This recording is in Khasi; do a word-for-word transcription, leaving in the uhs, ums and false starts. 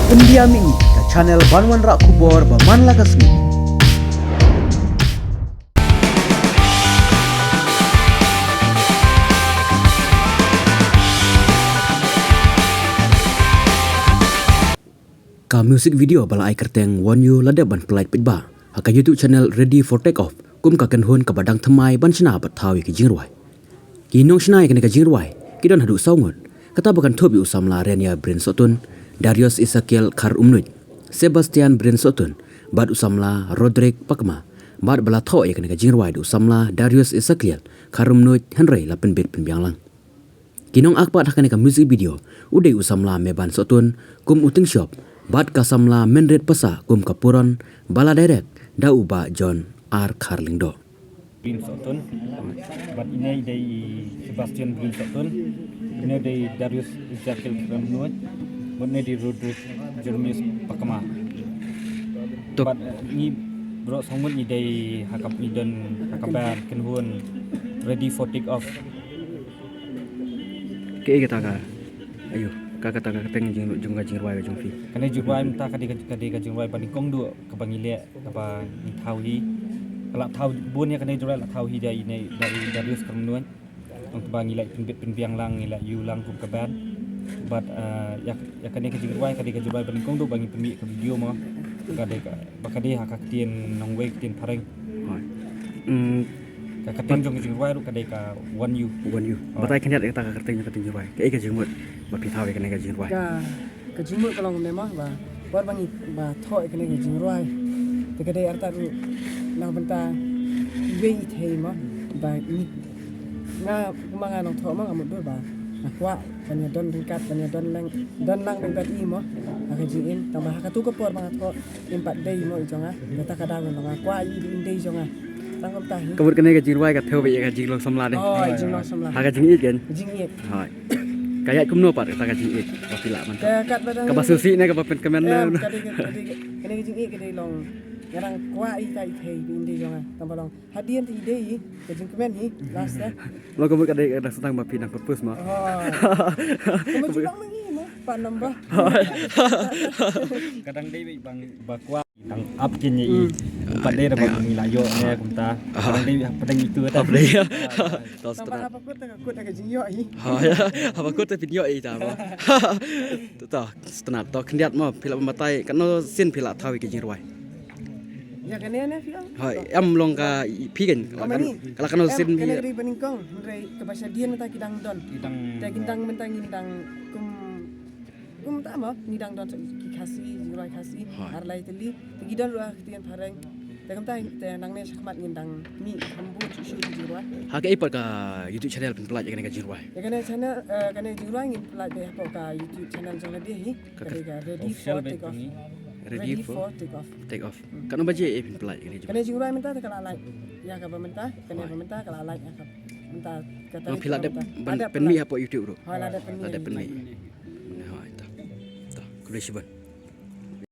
India Mini, ka channel ban wanrah khubor ba man la ka sngi. Ka music video ba la ai kyrteng Want You la dep ban pynlait paidbah ha ka YouTube channel Ready for Take Off kum ka kynhun kaba dang thymmai ban shna bad thaw ïa ki jingrwai. Ki nongshna ïa kane ka jingrwai ki don haduh saw ngut, kata ba kynthup ïa u samla Renia Brin Sohtun, Darius Ezekiel Kharumnuid, Sebastian Brin Sohtun bad u samla Roderick Pakma. Bad ba la thoh ïa kane ka jingrwai da u samla Darius Ezekiel Kharumnuid, hynrei la pynbit pynbiang lang. Ki nongakpat ha kane ka music video u dei u samla Meban Sohtun kum u Tingshop bad ka samla Menrit Pasa kum ka Puron, ba la direct da u Bah John R Kharlyngdoh. Brin Sohtun, bad ine i dei i Sebastian Brin Sohtun, ine i dei i Darius Ezekiel Kharumnuid, bad ine i dei i Roderick Jeremias Pakma. Bad ngi baroh saw ngut ngi dei ha ka, ngi don ha ka band kynhun Ready for Take Off. Kaei kata ka, aïu, ka, kata ka kyrteng jong, jong ka jingrwai ka jong phi? Kane jingrwai mynta ka dei ka, ka dei ka jingrwai ba nyngkong duh kaba ngi leh, kaba ngi thaw hi. Ka la thaw bun ïa kane jingrwai la thaw hi da ine, da i Darius Kharumnuid. Nangta ba ngi la pynbit pynbiang lang, ngi la ïoh lang kum ka band. Bad, eh, ïa, ïa kane ka jingrwai ka dei ka jingrwai ba nyngkong duh ba ngi pynmih ka video mo. Ka dei ka, ba ka dei ha ka ktien nongwei, ktien phareng. Hooid. Mm. Ka kyrteng jong ka jingrwai ruh ka dei ka Want You. Want You. Hooid. Batai khyndiat ïa kata ka kyrteng jong ka jingrwai. Kaei ka jingmut ba phi thaw ïa kane ka jingrwai? Ka, ka jingmut ka long kumne mo, ba por ba ngi, ba thoh ïa kane ka jingrwai, te ka dei artat ruh na ka bynta iwei i thei mo, ba ngi, nga, kumba nga nongthoh mo, nga mutdur ba nga kwah ban ïa don ryngkat, ban ïa don lang, don lang bad i mo ha ka jingim. Tang ba ha katu ka por ba nga thoh, im pat dei mo i jong nga. Kata ka daw nga kwah i dei i dei jong nga. Tang kumta hi. Ka mut kane ka jingrwai ka thew beit ïa ka jinglong samla de. Oh, jinglong samla. Ha ka jingïeit kan? Jingïeit. Hooid. Ka ïaid kumno pat kata ka jingïeit ba phi lah mynta? Ka kat ba dang, kaba sngewsih ne kaba pynkmen ne? Em, ka dei, ka dei, kane ka jingïeit ka dei long nga dang kwah ïa ka i thei, i dei jong nga. Tang ba long hadien te i dei i, ka jingkmen hi, last eh. Long ka mut ka dei ka dang sdang ba phi nang propose mo. Oh. Ka mut ka long ngi mo, pat number. Ka dang dei beit ba ngi ba kwah. Tang ap kin ïa i. Hmm. Pat dei da ba ngi la ïoh ne kumta. Ah. Tang dei pat dei itu ta. Pat dei. Tang ba haba kut ta ka kut ta ka jingïoh i. Ha, ïa. Haba kut ta phin ïoh i ta mo. To, to, sngewtynnat, to khyndiat mo, phi lah ban batai katno sien phi lah thaw ïa ka jingrwai? Ïa kane ne phi ong? Hooid, em long ka i phi kan. Ka la kan, ka la katno sien phi? Kane ka dei ba nyngkong, hynrei kaba shadien mynta ki dang don. Ki dang. Te ki dang mynta ngin dang kum Kumta mo, ngi dang don ki Khasi, jingrwai Khasi, hooid, ar lai tylli, te ngi don ruh ha ktien phareng. Te kumta te nangne shakhmat ngin dang mih kham bun shuh shuh ki jingrwai. Ha kaei pat ka YouTube channel phin pynlait ïa kane ka jingrwai? Ïa kane channel, eh, kane jingrwai ngin pynlait beit hapoh ka YouTube channel jong lade hi. Ka, ka dei ka Ready for Take Off. Ready for Take Off. Take Off. Hmm. Katno baje phin pynlait ïa kane jingrwai? Kane jingrwai mynta te ka la lait ïa kaba mynta, kane ba mynta ka la lait ïa kaba mynta. Ka tarik phi la dep ban pynmih hapoh YouTube ruh? Hooid, la dep pynmih. La dep pynmih. Hooid, to. To, khublei shibun.